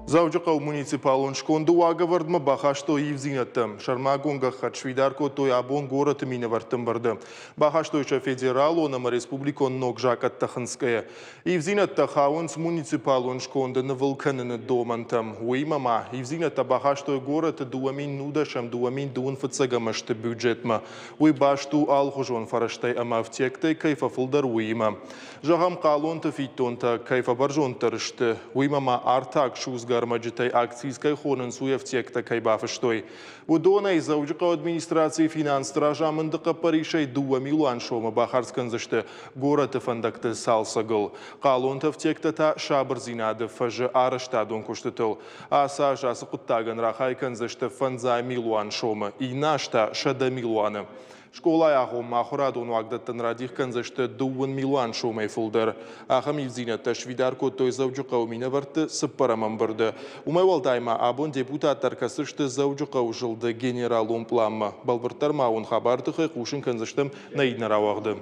Дзӕуджыхъӕуы муниципалон сконды уагӕвӕрдмӕ бахастой ивдзинӕдтӕ. Сӕрмагонд гӕххӕтт сфидар кодтой абон горӕты минӕвӕртты ӕмбырды. Бахастой сӕ федералон ӕмӕ республикон ног закъӕттӕ хынцгӕйӕ. Ивдзинӕдтӕ хауынц муниципалон сконды нывыл кӕныны домӕнтӕм. Уыимӕ ма ивдзинӕдтӕ бахастой горӕты 2010-ӕм 2021-ӕм ӕзты бюджетмӕ. Уый баст у алыхуызон фӕрӕзтӕй ӕмӕ ӕфтиӕгтӕй кӕй фӕфылдӕр, уыимӕ. Зӕгъӕм, хъалонты фиддонтӕ кӕй фӕбӕрзонддӕр сты, уыимӕ ма артаг судзгӕ ӕрмӕджытӕй акциз кӕй хонынц, уый ӕфтиӕгтӕ кӕй бафыстой. Уыдонӕй Дзӕуджыхъӕуы администрацийы финансты разамынды хъӕппӕрисӕй 2 милуан сомы бахардз кӕндзысты горӕты фӕндӕгты цалцӕгыл. Хъалонты ӕфтиӕгтӕ та сабырдзинады фӕзы арӕзтадон куыстытыл. Ацы аз ацы хъуыддагӕн рахай кӕндзысты фӕндзай милуан сомы, иннӕ аз та 100 милуаны. Скъолайы агъоммӕ ахуырадон уагдӕттӕн радих кӕндзысты дыууын милуан сомӕй фылдӕр. Ахӕм ивддзинӕдтӕ сфидар кодтой Дзӕуджыхъӕуы минӕвӕртты цыппӕрӕм ӕмбырды. Уымӕй уӕлдай ма абон депутаттӕ ӕркӕсдзысты Дзӕуджыхъӕуы зылды генералон пъланмӕ. Бӕлвырддӕр ма уын хабар тыххӕй хъусын кӕндзыстӕм нӕ иннӕ рауагъды.